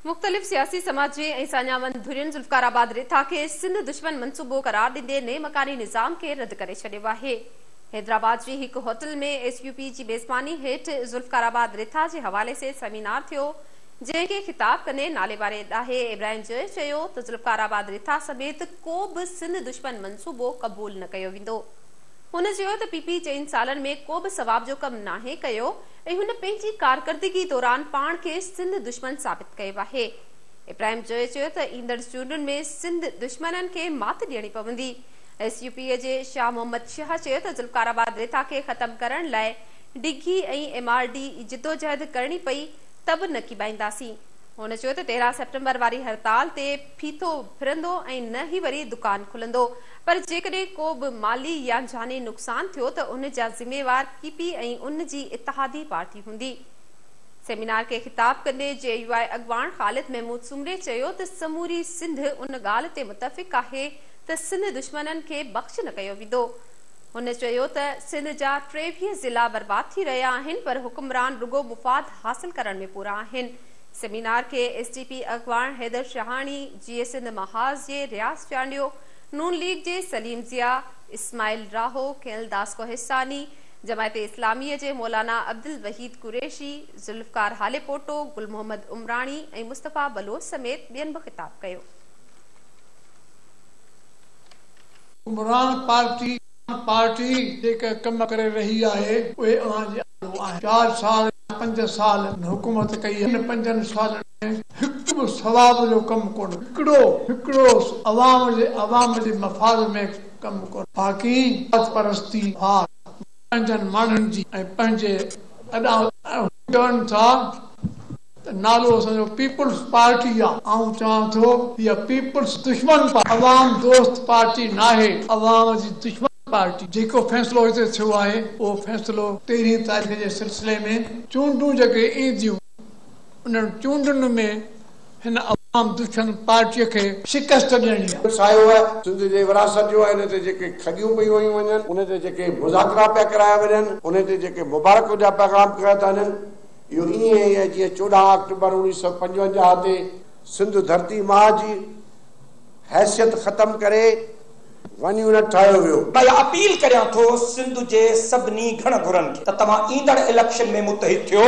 मुख़्तलिफ़ सियासी समाजी ऐं साञावंद धुरियुनि ज़ुल्फ़िकार आबाद रिथा खे सिंध दुश्मन मनसूबो करार ॾींदे नए मकानी निज़ाम खे रद्द करे छॾियो आहे। हैदराबाद जी हिकु होटल में एसयूपी जी मेज़बानी हेठि ज़ुल्फ़िकार आबाद रिथा जे हवाले से सेमिनार थियो, जंहिंखे ख़िताब कंदे नाले वारे ॾाहे इब्राहिम जोयो चयो त ज़ुल्फ़िकार आबाद रिथा समेत को बि सिंध दुश्मन मनसूबो क़बूल न कयो वेंदो। हुन चयो त पीपी 4 सालनि में को बि सवाब जो कमु नाहे कयो ऐं हुन पंहिंजी कारकर्दगी दौरान पाण खे सिंध दुश्मन साबित कयो आहे। इब्राहिम जोयो चयो त ईंदड़ चूंडुनि में सिंध दुश्मननि खे मात ॾियणी पवंदी। एसयूपी जे शाह मोहम्मद शाह चयो त ज़ुल्फ़िकार आबाद रिथा खे ख़त्म करण लाइ डिघी ऐं एमआरडी जिदोजहद करणी पई त बि न कीबाईंदासीं। हुन चयो त 13 सेप्टेम्बर वारी हड़ताल ते फीतो फिरंदो ऐं न ई वरी दुकान खुलंदो, पर जेकॾहिं को बि माली या जानी नुक़सान थियो त उन जा ज़िम्मेवार पीपी ऐं उन जी इत्तिहादी पार्टी हूंदी। सेमिनार खे ख़िताब कंदे जे you आई अॻवान ख़ालिद महमूद सुमरे चयो त समूरी सिंध उन ॻाल्हि ते मुतफ़िक़ आहे त सिंध दुश्मननि खे बख़्श न कयो वेंदो। हुन चयो त सिंध जा 23 ज़िला बर्बाद थी रहिया आहिनि, पर हुक्मरान रुगो मुफ़ाद हासिल करण में पूरा आहिनि। सेमिनार खे एसटीपी अॻवान हैदर शहाणी, जीए सिंध महाज़ जे रियाज़ चांडियो, नून लीग जे सलीम ज़िया, इस्माइल राहो, खेल दास कोहिस्तानी, जमायत इस्लामीअ जे मौलाना अब्दुल वहीद कुरैशी, ज़ुल्फ़िकार हालेपोटो, गुल मोहम्मद उमराणी ऐं मुस्तफ़ा बलोच समेत ॿियनि बि ख़िताब कयो। हुक्मरान पार्टी जेके कम करे रही आहे उहे अव्हां जे आॾो आहिनि। 4 साल 5 साल हुकूमत कई, इन 5 सालनि में हिकु बि सवाब जो कमु कोन, हिकिड़ो अवाम जे मफ़ाद में कमु कोन। बाक़ी परस्ती पंहिंजनि माण्हुनि जी ऐं पंहिंजे अॾा चवनि था त नालो असांजो पीपल्स पार्टी आहे। आउं चवां थो इहा पीपल्स दुश्मन, अवाम दोस्त पार्टी नाहे, अवाम जी दुश्मन पार्टी। जेको फ़ैसिलो हिते थियो आहे उहो फ़ैसिलो 13 तारीख़ जे सिलसिले में चूंडूं जेके ईंदियूं उन्हनि चूंडुनि में हिन अवाम दुश्मन पार्टीअ खे शिकस्त ॾियणी आहे। सायो आहे सिंध जे विरासत जो आहे, इन ते जेके खॻियूं पई वयूं वञनि, उन ते जेके मुज़ाकरा पिया कराया वञनि, उन ते जेके मुबारक जा पैगाम कया था वञनि, इहो ईअं ई आहे जीअं 14 अक्टूबर 1955 ते सिंध धरती माउ जी हैसियत ख़त्म करे वन यूनिट ठाहियो वियो। मां अपील करियां थो सिंध जे सभिनी घण घुरनि खे त तव्हां ईंदड़ इलेक्शन में मुतहिद थियो।